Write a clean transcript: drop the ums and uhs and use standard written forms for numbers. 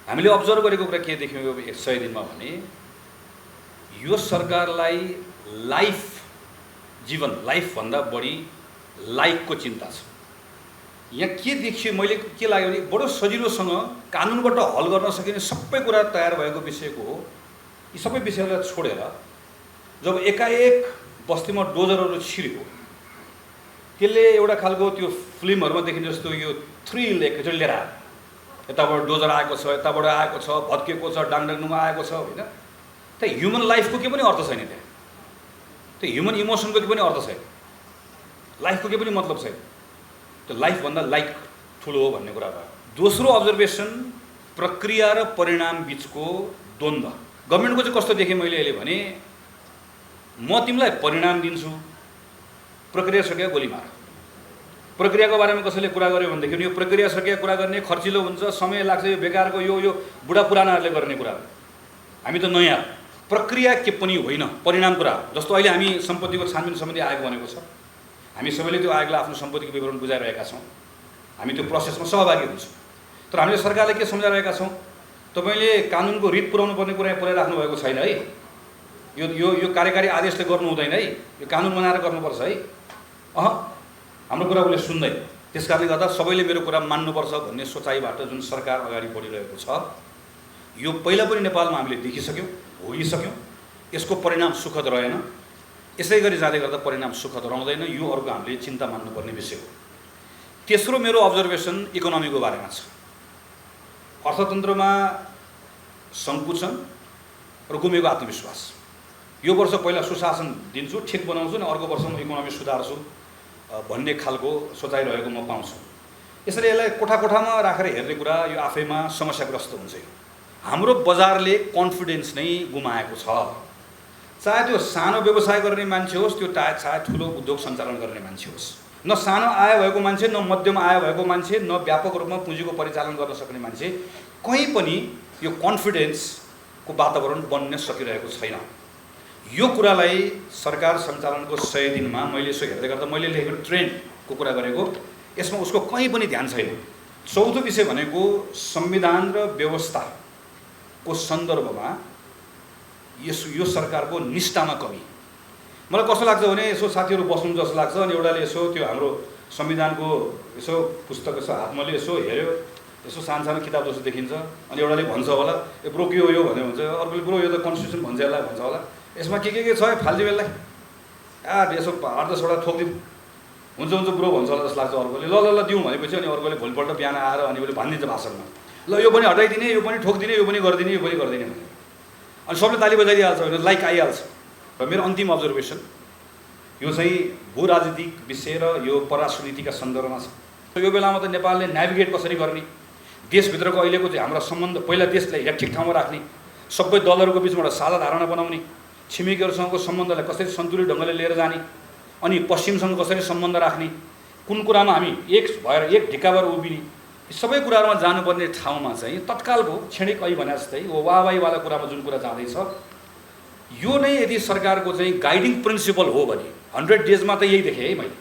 हामीले अब्जर्भ गरेको कुरा के देख्यौँ यो 100 दिनमा भने यो सरकारलाई लाइफ जीवन लाइफभन्दा बढी लाइकको चिन्ता छ। यहाँ के देखियो मैले के लाग्यो भने बडो सजिलोसँग कानुनबाट हल गर्न सकिने सबै कुरा तयार भएको विषयको हो। यी सबै विषयहरूलाई छोडेर जब एकाएक बस्तीमा डोजरहरू छिर्यो त्यसले एउटा खालको त्यो फिल्महरूमा देखिने जस्तो यो थ्रिल एकचोटि लिएर आयो। यताबाट डोजर आएको छ, यताबाट आएको छ, भत्केको छ, डाङडुङमा आएको छ होइन। त्यहाँ ह्युमन लाइफको के पनि अर्थ छैन, त्यहाँ त्यो ह्युमन इमोसनको के पनि अर्थ छैन, लाइफको के पनि मतलब छैन। त्यो लाइफभन्दा लाइक ठुलो हो भन्ने कुरा भयो। दोस्रो अब्जर्भेसन प्रक्रिया र परिणाम बिचको द्वन्द्व। गभर्मेन्टको चाहिँ कस्तो देखेँ मैले अहिले भने म तिमीलाई परिणाम दिन्छु, प्रक्रिया सकिया गोली मार। प्रक्रियाको बारेमा कसैले कुरा गर्यो भनेदेखि यो प्रक्रिया सकिया कुरा गर्ने खर्चिलो हुन्छ, समय लाग्छ, यो बेकारको यो बुढा पुरानाहरूले गर्ने कुरा हो। हामी त नयाँ प्रक्रिया के पनि होइन, परिणाम कुरा हो। जस्तो अहिले हामी सम्पत्तिको छानबिन सम्बन्धी आयोग बनेको छ, हामी सबैले त्यो आयोगलाई आफ्नो सम्पत्तिको विवरण बुझाइरहेका छौँ, हामी त्यो प्रोसेसमा सहभागी हुन्छौँ। तर हामीले सरकारले के सम्झाइरहेका छौँ, तपाईँले कानुनको रित पुर्याउनु पर्ने कुरा पुर्याइराख्नु भएको छैन है, यो यो यो कार्यकारी आदेशले गर्नु हुँदैन है, यो कानुन बनाएर गर्नुपर्छ है। हाम्रो कुरा उसले सुन्दैन। त्यस कारणले गर्दा सबैले मेरो कुरा मान्नुपर्छ भन्ने सोचाइबाट जुन सरकार अगाडि बढिरहेको छ यो पहिला पनि नेपालमा हामीले देखिसक्यौँ, भोगिसक्यौँ। यसको परिणाम सुखद रहेन। यसै गरी जाँदै गर्दा परिणाम सुखद रहँदैन। यो अर्को हामीले चिन्ता मान्नुपर्ने विषय हो। तेस्रो मेरो अब्जर्भेसन इकोनोमीको बारेमा छ। अर्थतन्त्रमा सङ्कुचन र गुमेको आत्मविश्वास। यो वर्ष पहिला सुशासन दिन्छु, ठिक बनाउँछु नि, अर्को वर्ष म इकोनोमी सुधार्छु भन्ने खालको सोचाइ रहेको म पाउँछु। यसरी यसलाई कोठा कोठामा राखेर हेर्ने कुरा यो आफैमा समस्याग्रस्त हुन्छ। हाम्रो बजारले कन्फिडेन्स नै गुमाएको छ। चाहे त्यो सानो व्यवसाय गर्ने मान्छे होस्, त्यो चाहे ठुलो उद्योग सञ्चालन गर्ने मान्छे होस्, न सानो आय भएको मान्छे, न मध्यम आय भएको मान्छे, न व्यापक रूपमा पुँजीको परिचालन गर्न सक्ने मान्छे, कहीँ पनि यो कन्फिडेन्सको वातावरण बन्न सकिरहेको छैन। यो कुरालाई सरकार सञ्चालनको 100 दिनमा मैले यसो हेर्दै गर्दा मैले लेखेको ट्रेन्डको कुरा गरेको, यसमा उसको कहीँ पनि ध्यान छैन। चौथो विषय भनेको संविधान र व्यवस्थाको सन्दर्भमा यो सरकारको निष्ठामा कमी। मलाई कस्तो लाग्छ भने यसो साथीहरू बस्नु जस्तो लाग्छ अनि एउटाले यसो त्यो हाम्रो संविधानको यसो पुस्तक यसो हातमाले यसो हेऱ्यो, यसो सानो सानो किताब जस्तो देखिन्छ, अनि एउटाले भन्छ होला ए ब्रो के हो यो भन्यो भन्छ, अर्कोले ब्रो यो त कन्स्टिट्युसन भन्छ यसलाई भन्छ होला, यसमा के छ है फाल्तु बेललाई यसो 8-10वटा थोकिदिउँ हुन्छ हुन्छ ब्रो भन्छ होला जस्तो लाग्छ अर्कोले। ल ल ल दिउँ भनेपछि अनि अर्कोले भोलिपल्ट बिहान आएर अनि उसले भनिदिन्छ भाषणमा, ल यो पनि हटाइदिने, यो पनि ठोकिदिने, यो पनि गरिदिने, यो पनि गरिदिने भने अनि सबले ताली बजाइदिइहाल्छ भने लाइक आइहाल्छ। र मेरो अन्तिम अब्जर्भेसन यो चाहिँ भू राजनीतिक विषय र यो पराराजनीतिका सन्दर्भमा छ। यो बेलामा त नेपालले नेभिगेट कसरी गर्ने, देशभित्रको अहिलेको चाहिँ हाम्रो सम्बन्ध, पहिला देशलाई ठिक ठाउँमा राख्ने, सबै दलहरूको बिचबाट साझा धारणा बनाउने, छिमेकीहरूसँगको सम्बन्धलाई कसरी सन्तुलित ढङ्गले लिएर जाने, अनि पश्चिमसँग कसरी सम्बन्ध राख्ने, कुन कुरामा हामी एक भएर एक ढिक्का भएर उभिने, यी सबै कुराहरूमा जानुपर्ने ठाउँमा चाहिँ तत्कालको क्षणिक अहिले भने जस्तै वाहवाहीवाला कुरामा जुन कुरा जाँदैछ यो नै यदि सरकारको चाहिँ गाइडिङ प्रिन्सिपल हो भने 100 डेजमा त यही देखेँ है मैले।